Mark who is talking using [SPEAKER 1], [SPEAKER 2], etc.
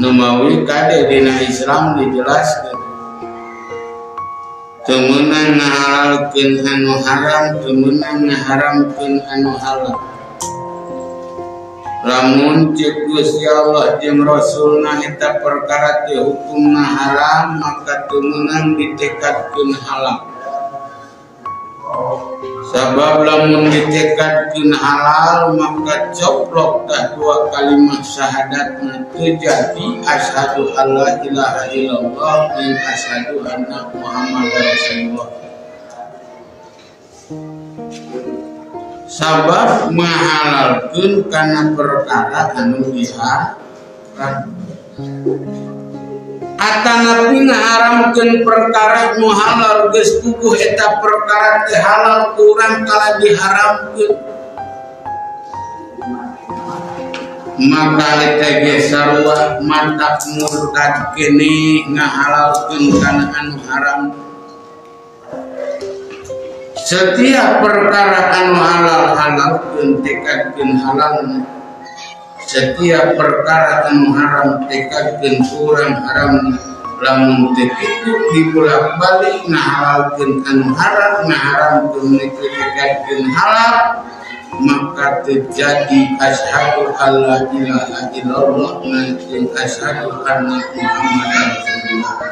[SPEAKER 1] Nu mawi kade dina Islam dijelaskeun teu meunang ngahalalkeun anu haram, teu meunang ngaharamkeun anu halal. Lamun ceuk Gusti Allah jeung Rasulna eta perkara teh hukumna haram, maka teu meunang ditekadkeun halal. Sabab lamun ditekadkeun halal maka coplok tah dua kalimat syahadatna, teu jadi asyhadu alla ilaha illallah jeung asyhadu anna Muhammadar Rasulullah. Sabab ngahalalkeun kana perkara anu diharam. Atanapi ngaharamkeun perkara nu halal, geus puguh eta perkara teh halal kurang kala diharamkeun. Maka eta ge sarua matak murtad keneh ngahalalkeun kana anu haram. Setiap perkara anu halal halalkeun tekadkeun halal, setiap perkara anu haram tekadkeun kurang haram. Lamun teu kitu dibolak-balik ngahalalkeun anu haram, ngaharamkeun tekadkeun halal, maka terjadi asyhadu alla ilaha illallah jeung asyhadu anna Muhammadar Rasulullah.